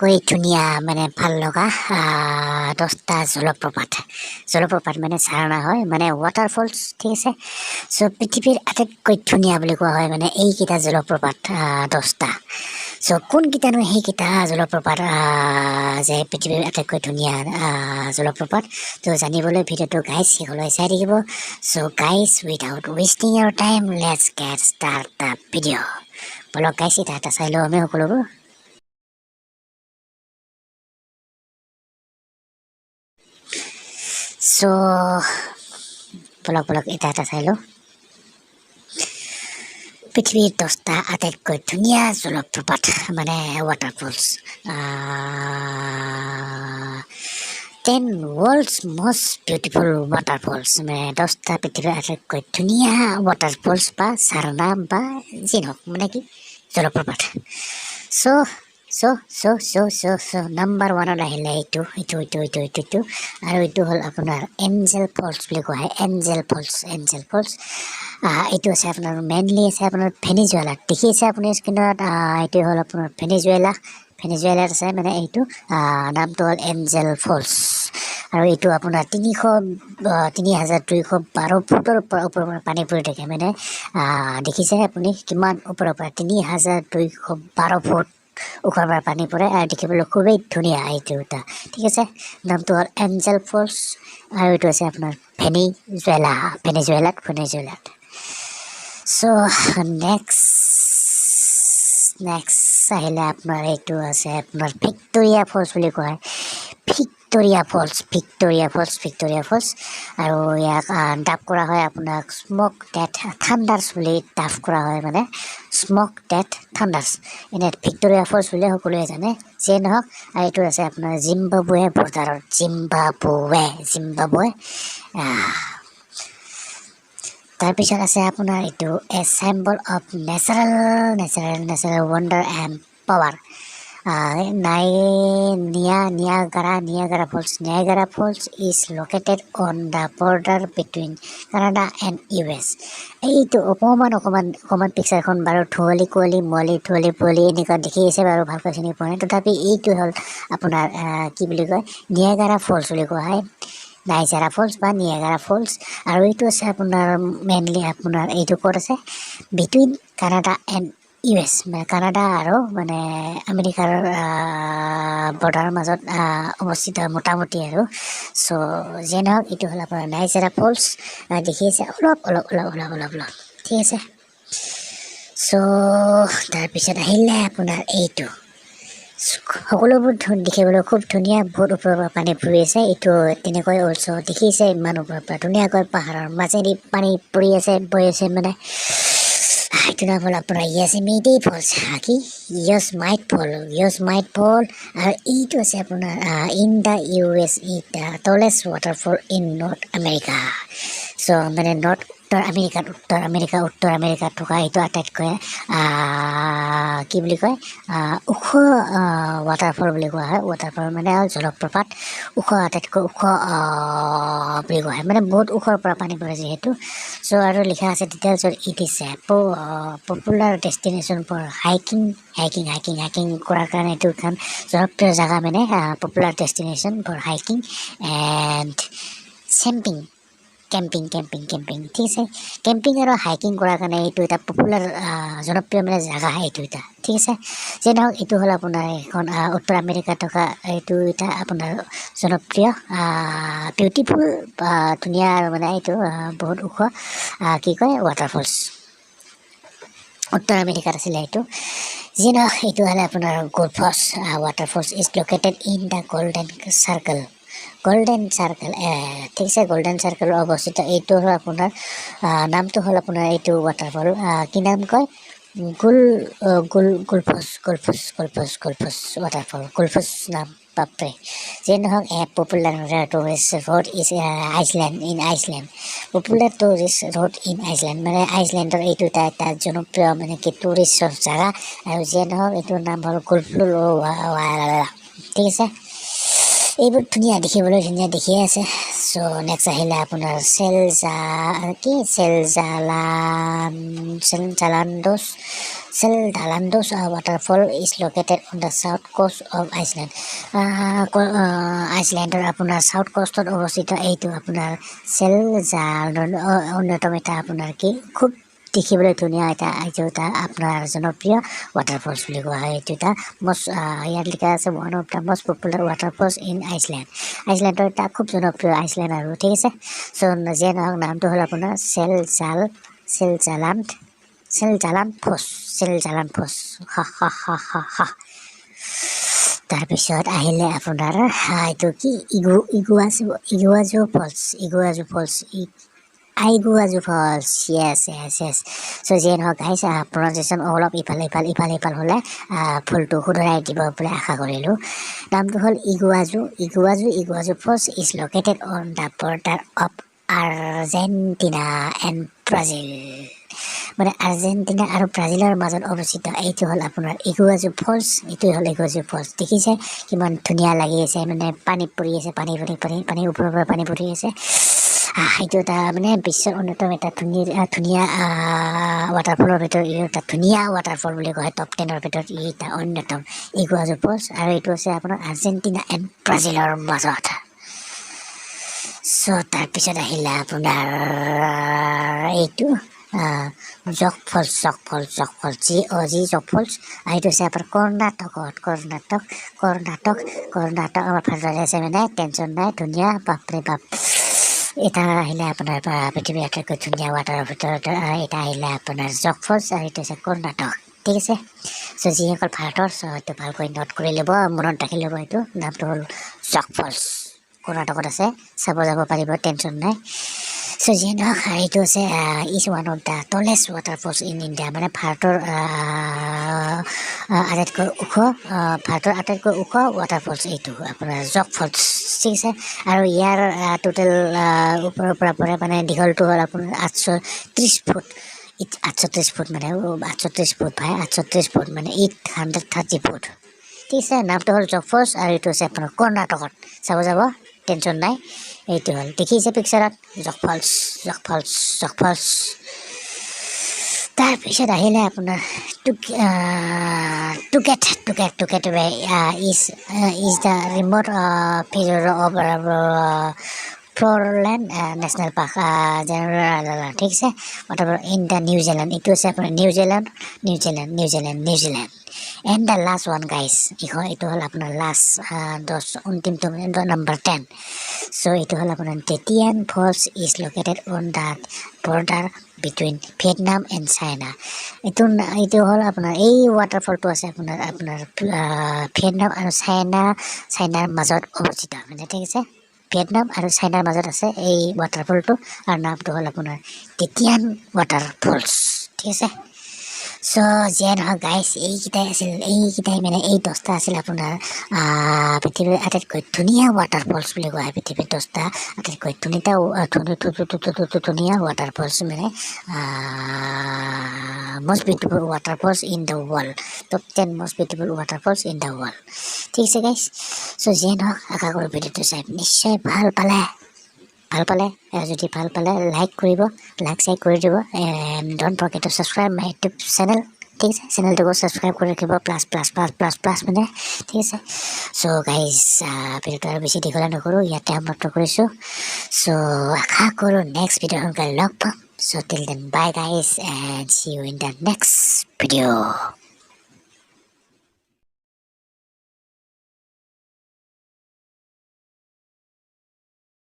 আটাইতকৈ ধুনীয়া মানে ভাল লগা 10টা জলপ্ৰপাত। জলপ্ৰপাত মানে ঝাৰণা হয়, মানে ৱাটাৰফলছ, ঠিক আছে। চ' পৃথিৱীৰ আটাইতকৈ ধুনীয়া বুলি কোৱা হয় মানে এইকেইটা জলপ্ৰপাত 10টা। চ' কোনকেইটানো সেইকেইটা জলপ্ৰপাত যে পৃথিৱীৰ আটাইতকৈ ধুনীয়া জলপ্ৰপাত, তো জানিবলৈ ভিডিঅ'টো গাইজ শেষলৈ চাই থাকিব। So guys, without wasting your time, let's get start the video. বলক গাইজ, এটা এটা চাই লওঁ আমি সকলোবোৰ। চ' বলক বলক, এটা এটা চাই লওঁ। পৃথিৱীৰ 10টা আটাইতকৈ ধুনীয়া জলপ্ৰপাত মানে waterfalls, 10 world's most beautiful waterfalls, মানে 10টা পৃথিৱীৰ আটাইতকৈ ধুনীয়া ৱাটাৰফলছ বা ঝাৰণা বা যি নহওক, মানে কি জলপ্ৰপাত। So so so so so so number ওৱানত আহিলে এইটো এইটো এইটো এইটো এইটো এইটো আৰু এইটো হ'ল আপোনাৰ এঞ্জেল ফলছ বুলি কোৱা হয়। এঞ্জেল ফলছ, এঞ্জেল ফলছ এইটো আছে আপোনাৰ মেইনলি আছে আপোনাৰ ভেনিজুৱেলাত। দেখি আছে আপুনি স্ক্ৰীণত, এইটো হ'ল আপোনাৰ ভেনিজুৱেলা। ভেনিজুৱেলাত আছে মানে এইটো, নামটো হ'ল এঞ্জেল ফলছ। আৰু এইটো আপোনাৰ 3212 ফুটৰ পৰা ওপৰৰ পৰা পানী পৰি থাকে। মানে দেখিছে আপুনি কিমান ওপৰৰ পৰা, 3212 ফুট ওখৰ পৰা পানী পৰে আৰু দেখিবলৈ খুবেই ধুনীয়া এইটো এটা, ঠিক আছে। নামটো হ'ল এঞ্জেল ফলছ আৰু এইটো আছে আপোনাৰ ভেনিজুৱেলা, ভেনিজুৱেলাত, ভেনিজুৱেলাত। চ' নেক্সট আহিলে আপোনাৰ এইটো আছে আপোনাৰ ভিক্টৰিয়া ফলছ বুলি কোৱা হয়। Victoria falls, Victoria falls, Victoria falls. আৰু ইয়াক ডাব কৰা হয় আপোনাক স্মক ডেথ থাণ্ডাৰ্ছ বুলি ডাব কৰা হয়, মানে স্মক ডেথ থাণ্ডাৰ্ছ। এনে ভিক্টৰিয়া ফলছ বুলি সকলোৱে জানে, যিয়ে নহওক। আৰু এইটো আছে আপোনাৰ জিম্বাবুৱে বৰ্ডাৰত, জিম্বাবুৱে, জিম্বাবুৱে। তাৰপিছত আছে আপোনাৰ এইটো a symbol of natural wonder and power, নাই Niagara, Niagara Falls. Niagara Falls is located on the border between Canada and US. এইটো অকণমান অকণমান অকণমান পিকচাৰখন বাৰু ধুঁৱলি কুঁৱলী মুৱলি ধুঁৱলি পুৱলি এনেকুৱা দেখি আছে বাৰু, ভালকৈ চিনি পোৱা নাই। তথাপি এইটো হ'ল আপোনাৰ কি বুলি কয়, নিয়াগাৰা ফলছ বুলি কোৱা হয়, নাইজাৰা ফলছ বা নিয়াগাৰা ফলছ। আৰু এইটো আছে আপোনাৰ মেইনলি আপোনাৰ এইটো ক'ত আছে, between Canada and US, মানে কানাডা আৰু মানে আমেৰিকাৰ বৰ্ডাৰৰ মাজত অৱস্থিত মোটামুটি আৰু। চ' যিয়ে নহওক, এইটো হ'ল আপোনাৰ নাইজাৰা ফলছ। দেখি আছে অলপ অলপ অলপ অলপ অলপ অলপ, ঠিক আছে। চ' তাৰপিছত আহিলে আপোনাৰ এইটো, সকলোবোৰ দেখিবলৈ খুব ধুনীয়া, বহুত ওপৰৰ পৰা পানী পৰি আছে। এইটো তেনেকৈ অলছ' দেখিছে, ইমান ওপৰৰ পৰা ধুনীয়াকৈ পাহাৰৰ মাজেদি পানী পৰি আছে, বৈ আছে। মানে এইটো নাম হ'ল আপোনাৰ য়েছমিটি ফলছ, কি য়ছমাইট ফল, য়ছমাইট ফল। আৰু এইটো আছে আপোনাৰ in the US, it the tallest waterfall in North America. So মানে নৰ্থ উত্তৰ আমেৰিকাত, উত্তৰ আমেৰিকা, উত্তৰ আমেৰিকাত থকা এইটো আটাইতকৈ কি বুলি কয়, ওখ ৱাটাৰফল বুলি কোৱা হয়। ৱাটাৰফল মানে হ'ল জলপ্ৰপাত, ওখ, আটাইতকৈ ওখ বুলি কোৱা হয়, মানে বহুত ওখৰ পৰা পানী পৰে যিহেতু। চ' আৰু লিখা আছে ডিটেইলছত, it is a popular destination for hiking, hiking, hiking, hiking কৰাৰ কাৰণে এইটো এখন জনপ্ৰিয় জেগা, মানে popular destination for hiking and camping, camping, camping, camping, ঠিক আছে। কেম্পিং আৰু হাইকিং কৰাৰ কাৰণে এইটো এটা পপুলাৰ, জনপ্ৰিয় মানে জেগা এইটো এটা, ঠিক আছে। যি নহওক, এইটো হ'ল আপোনাৰ এখন উত্তৰ আমেৰিকাত থকা এইটো এটা আপোনাৰ জনপ্ৰিয়, বিউটিফুল, ধুনীয়া আৰু মানে এইটো বহুত ওখ কি কয় ৱাটাৰফলছ, উত্তৰ আমেৰিকাত আছিলে এইটো। যি নহওক, এইটো হ'লে আপোনাৰ Gullfoss waterfalls is located in the Golden Circle, Golden Circle, ঠিক আছে, গল্ডেন চাৰ্কেলত অৱস্থিত। এইটো হ'ল আপোনাৰ নামটো হ'ল আপোনাৰ এইটো ৱাটাৰফল কি নাম কয়, গুল গুল গুলফছ, গুলফছ, গুলফছ, গুলফছ ৱাটাৰফল, গুলফছ নাম, বাপৰে। যিয়ে নহওক, a popular tourist road is Iceland, in Iceland, popular tourist road in Iceland, মানে আইচলেণ্ডৰ এইটো এটা এটা জনপ্ৰিয় মানে কি টুৰিষ্টৰ জেগা। আৰু যিয়ে নহওক, এইটোৰ নাম হ'ল গুলফুল, ঠিক আছে। এইবোৰ ধুনীয়া, দেখিবলৈ ধুনীয়া দেখিয়ে আছে। চ' নেক্সট আহিলে আপোনাৰ চেলজা কি চেলজালান, চেলজালাণ্ডোছ Seljalandsfoss waterfall is located on the south coast of Iceland. আইচলেণ্ডৰ আপোনাৰ চাউথ কোষ্টত অৱস্থিত এইটো আপোনাৰ চেলজালণ্ড অন্যতম এটা আপোনাৰ কি খুব দেখিবলৈ ধুনীয়া এটা এইটো এটা আপোনাৰ জনপ্ৰিয় ৱাটাৰফলছ বুলি কোৱা হয়। এইটো এটা মষ্ট, ইয়াত লিখা আছে one of the most popular waterfalls in Iceland. আইচলেণ্ডৰ এটা খুব জনপ্ৰিয় আইচলেণ্ড আৰু ঠিক আছে। চ' যিয়ে নহওক, নামটো হ'ল আপোনাৰ চেল জালাণ্ড চেল জালান ফছ, চেল জালান ফছ। হা হা হা হা হা। তাৰপিছত আহিলে আপোনাৰ এইটো কি ইগুৱাজু ফলছ, ইগুৱাজু ফলছ, আইগুৱাজু ফলছ। য়েছ। চ' যিয়ে নহওক গাইছ, প্ৰনাউন্সিয়েশ্যন অলপ ইফালে ইফাল ইফাল সিফাল হ'লে ভুলটো শুধৰাই দিব বুলি আশা কৰিলোঁ। নামটো হ'ল ইগুৱাজু, ইগুৱাজু Falls is located on the border of Argentina and Brazil. মানে আৰ্জেণ্টিনা আৰু ব্ৰাজিলৰ মাজত অৱস্থিত এইটো হ'ল আপোনাৰ ইগুৱাজু ফলছ। এইটোৱে হ'ল ইগুৱাজু ফলছ। দেখিছে কিমান ধুনীয়া লাগি আছে, মানে পানী পৰি আছে, পানী পানী পানী পানী ওপৰৰ পৰা পানী পৰি আছে। সেইটো এটা মানে বিশ্বৰ অন্যতম এটা ধুনীয়া ধুনীয়া ৱাটাৰফলৰ ভিতৰত ই এটা ধুনীয়া ৱাটাৰফল বুলি কোৱা হয়। টপ 10ৰ ভিতৰত ই এটা অন্যতম ইগুৱাজু ফলছ আৰু এইটো আছে আপোনাৰ আৰ্জেণ্টিনা এণ্ড ব্ৰাজিলৰ মাজত। চ' তাৰপিছত আহিলে আপোনাৰ এইটো জগ ফলছ, জগ ফলছ, জগ ফলছ, জি অ' জি, জগ ফলছ। আৰু এইটো হৈছে আপোনাৰ কৰ্ণাটকত, কৰ্ণাটক, কৰ্ণাটক, কৰ্ণাটক আমাৰ ভাৰতত আছে, মানে টেনশ্যন নাই। ধুনীয়া, বাপৰে বাপ। এটা আহিলে আপোনাৰ পৃথিৱীৰ আটাইতকৈ ধুনীয়া ৱাটাৰৰ ভিতৰত এটা আহিলে আপোনাৰ জগ ফলছ আৰু এইটো হৈছে কৰ্ণাটক, ঠিক আছে। চ' যিসকল ভাৰতৰ, চ' এইটো ভালকৈ নোট কৰি ল'ব, মনত ৰাখি ল'ব। এইটো নামটো হ'ল জগ ফলছ, কৰ্ণাটকত আছে, চাব যাব পাৰিব, টেনশ্যন নাই। চ' যিয়ে নহওক, এইটো হৈছে is one of the tallest waterfalls in India. মানে আটাইতকৈ ওখ, ভাৰতৰ আটাইতকৈ ওখ ৱাটাৰফলছ এইটো আপোনাৰ জগ ফলছ, ঠিক আছে। আৰু ইয়াৰ টোটেল ওপৰৰ পৰা পৰে, মানে দীঘলটো হ'ল আপোনাৰ 830 ফুট, 830 ফুট, মানে 830 ফুট ভাই, 830 ফুট মানে 830 ফুট, ঠিক আছে। নামটো হ'ল জগ ফলছ আৰু এইটো হৈছে আপোনাৰ কৰ্ণাটকত, চাব যাব, টেনশ্যন নাই। এইটো হ'ল, দেখিছে পিকচাৰত, জগ ফলছ, জগ ফলছ, জগ ফলছ। তাৰপিছত আহিলে আপোনাৰ Tuget is the remote feature of Fiordland National Park, ঠিক আছে, ইন the New Zealand. এইটো আছে আপোনাৰ New Zealand, New Zealand, New Zealand, New Zealand. And the last one, guys, এইটো হ'ল আপোনাৰ লাষ্ট 10, অন্তিমটো, মানে নম্বৰ 10। চ' এইটো হ'ল আপোনাৰ Detian Falls is located on the border between Vietnam and China. এইটো হ'ল আপোনাৰ এই ৱাটাৰফলটো আছে আপোনাৰ আপোনাৰ ভিয়েটনাম আৰু চাইনাৰ মাজত অৱস্থিত মানে, ঠিক আছে। ভিয়েটনাম আৰু চাইনাৰ মাজত আছে এই ৱাটাৰফলটো আৰু নামটো হ'ল আপোনাৰ ডেটিয়ান ৱাটাৰফলছ, ঠিক আছে। চ' যিয়ে নহওক গাইছ, এইকেইটাই আছিল, এইকেইটাই মানে এই 10টা আছিল আপোনাৰ পৃথিৱীৰ আটাইতকৈ ধুনীয়া ৱাটাৰফলছ বুলি কোৱা হয়। পৃথিৱীৰ 10টা আটাইতকৈ ধুনীয়া ধুনীয়া ৱাটাৰফলছ, মানে most beautiful waterfalls in the world, top 10 most beautiful waterfalls in the world, ঠিক আছে গাইছ। চ' যিয়ে নহওক, আশা কৰোঁ ভিডিঅ'টো চাই নিশ্চয় ভাল পালে। ভাল পালে, যদি ভাল পালে লাইক কৰিব, লাইক চাইক কৰি দিব and don't forget to subscribe my YouTube channel, ঠিক আছে। চেনেলটোকো ছাবস্ক্ৰাইব কৰি ৰাখিব, plus plus plus plus plus মানে, ঠিক আছে। চ' গাইজ, ভিডিঅ'টো আৰু বেছি দীঘলীয়া নকৰোঁ, ইয়াতে সমাপ্ত কৰিছোঁ। চ' আশা কৰোঁ নেক্সট ভিডিঅ' সোনকালে লগ পাম। So till then, bye guys and see you in the next video.